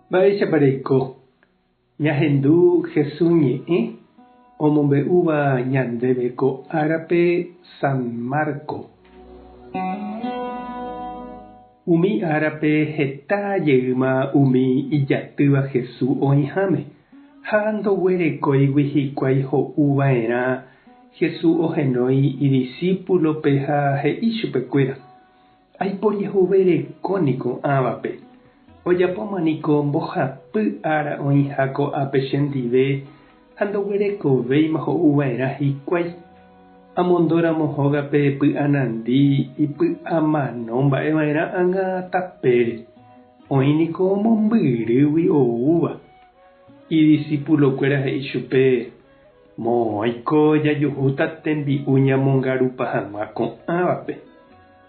Mba'éichapa reiko? Ñahendu Jesús ñe'ẽ omombe'úva ñandéve ko árape San Marco. Umi árape heta jeýma umi ijatýva Jesús oĩháme, ha ndoguerekóigui hikuái ho'u va'erã, Jesús ohenói idisípulope ha he'i chupekuéra, Aiporiahuvereko niko ãvape. Ojapóma niko mbohapy ára oĩha ko'ápe chendive ha ndoguerekovéima ho'uva'erã hikuái. Amondóramo hógape py'anandi ipy'amano mba'eva'erã ág̃a tapére. Oĩ niko mombyrýgui oúva. Idisipulokuéra he'i chupe, Moõiko jajuhúta tembi'u ñamongarupa hag̃ua ko'ãvape.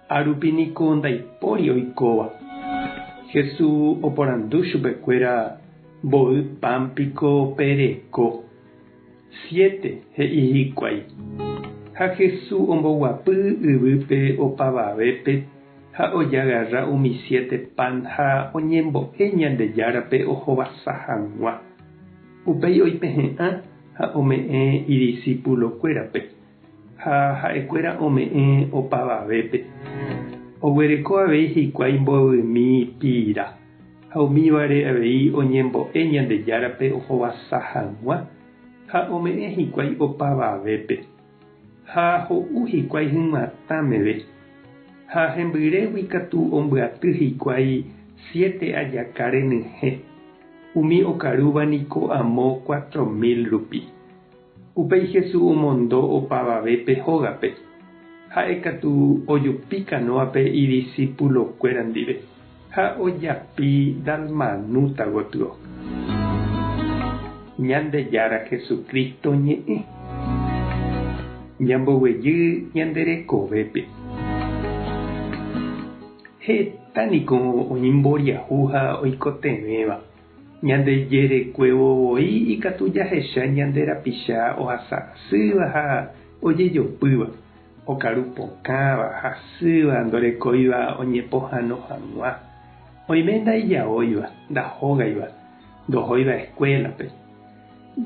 Árupi niko ndaipóri oikóva. Jesús oporandu chupekuéra, Mboy pan piko pereko? Siete, he'i hikuái. Ha Jesús omboguapy yvýpe opavavépe ha ojagarra umi siete pan ha oñembo'e Ñandejárape ohovasa hag̃ua. Upéi oipehe'ã ha ome'ẽ idisipulokuérape. Ha ha'ekuéra ome'ẽ opavavépe. Oguereko avei hikuái mbovymi pira, ha umívare avei oñembo'e Ñandejárape ohovasa hag̃ua, ha ome'ẽ hikuái opavavépe. Ha ho'u hikuái hyg̃uatã meve. Ha hembyrégui katu ombyaty hikuái siete ajaka renyhẽ, umi okarúva niko amo 4000 rupi. Upéi Jesús omondo opavavépe hógape. Ha'e katu ojupi kanóape idisipulokuéra ndive ha ojapi Dalmanúta gotyo. Ñandejára Jesucristo ñe'ẽ. Ñamboguejy ñande rekovépe. Heta niko oĩ mboriahu ha oikotevẽva. Ñande jerekuévo voi ikatu jahecha ñande rapicha ohasa asýva ha ojejopýva, okaru pokãva, hasýva, ndorekóiva oñepohãno hag̃ua. Oime ndaijaóiva, ndahógaiva, ndohóiva eskuélape.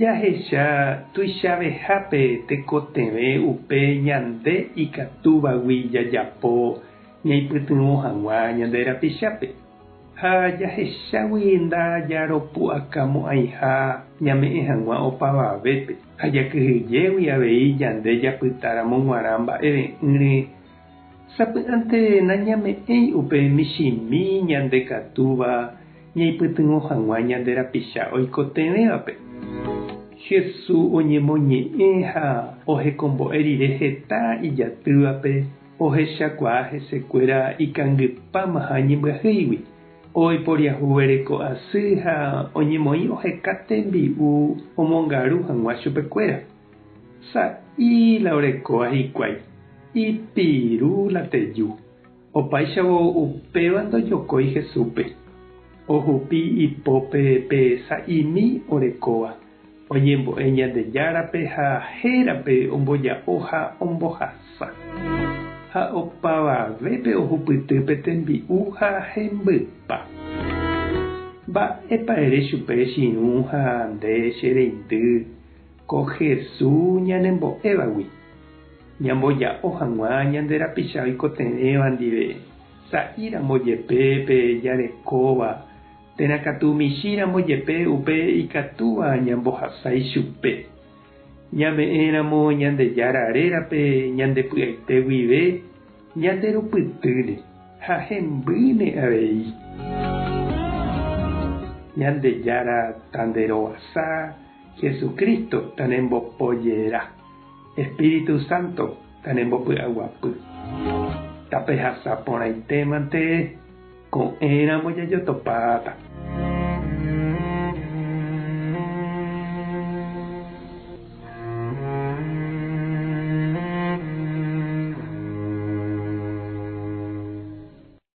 Jahecha tuichavehápe tekotevẽ upe ñande ikatúvagui jajapo ñaipytyvõ hag̃ua ñande rapichápe. Ha jahechágui ndajaropu'akamo'ãiha ñame'ẽ hag̃ua opavavépe, ha jakyhyjégui avei ñande japytáramo g̃uarã mba'eve'ỹre, sapy'ánte nañame'ẽi upe michĩmi ñandekatúva ñaipytyvõ hag̃ua ñande rapicha oikotevẽvape. Jesús oñemoñe'ẽ ha ohekombo'e rire heta ijatývape, Ohechakuaa hesekuéra ikangypámaha ñembyahýigui, oiporiahuvereko asy ha oñemoĩ oheka tembi'u omongaru hag̃ua chupekuéra. Sa'i la orekóva hikuái, ipiru la teju. Opáichavo upéva ndojokói Jesúspe. Ohupi ipópe pe sa'imi orekóva, Oñembo'e Ñandejárape ha hérape omboja'o ha ombohasa. Ha opavavépe ohupyty pe tembi'u ha hembypa. Mba'épa ere chupe che irũ ha nde che reindy ko Jesús ñanembo'évagui, ñamboja'o hag̃ua ñande rapicha oikotevẽva ndive, sa'íramo jepe pe jarekóva Térã katu michĩramo jepe upe ikatúva ñambohasa ichupe. Ñame'ẽramo Ñandejára rérape ñande py'aite guive ñande rupytýne ha hembýne avei. Ñandejára tanderovasa, Jesucristo tanembopojera, Espíritu Santo tanembopy'aguapy. Tapehasa porãitémante. Ko'ẽramo jajotopáta.